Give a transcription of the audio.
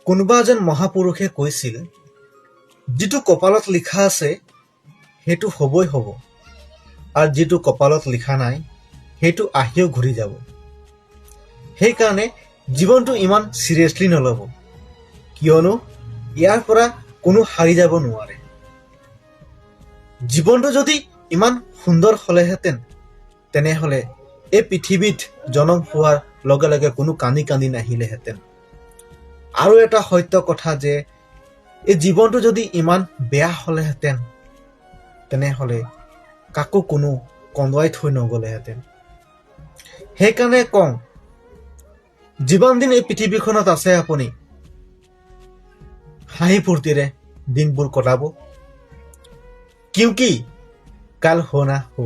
কোনোবা এজন মহাপুৰুষে কৈছিল, যিটো কপালত লিখা আছে সেইটো হ'বই হ'ব আৰু যিটো কপালত লিখা নাই সেইটো আহিও ঘূৰি যাব। সেইকাৰণে জীৱনটো ইমান চিৰিয়াছলি নল'ব, কিয়নো ইয়াৰ পৰা কোনো সাৰি যাব নোৱাৰে। জীৱনটো যদি ইমান সুন্দৰ হ'লেহেঁতেন, তেনেহ'লে এই পৃথিৱীত জনম হোৱাৰ লগে লগে কোনো কান্দি কান্দি নাহিলেহেঁতেন। আৰু এটা সত্য কথা যে এই জীৱনটো যদি ইমান বেয়া হ'লেহেঁতেন, তেনেহ'লে কাকো কোনো কন্দুৱাই থৈ নগ'লেহেঁতেন। সেইকাৰণে কওঁ, যিমান দিন এই পৃথিৱীখনত আছে আপুনি হাঁহি ফূৰ্তিৰে দিনবোৰ কটাব, क्योंकि कल हो ना हो।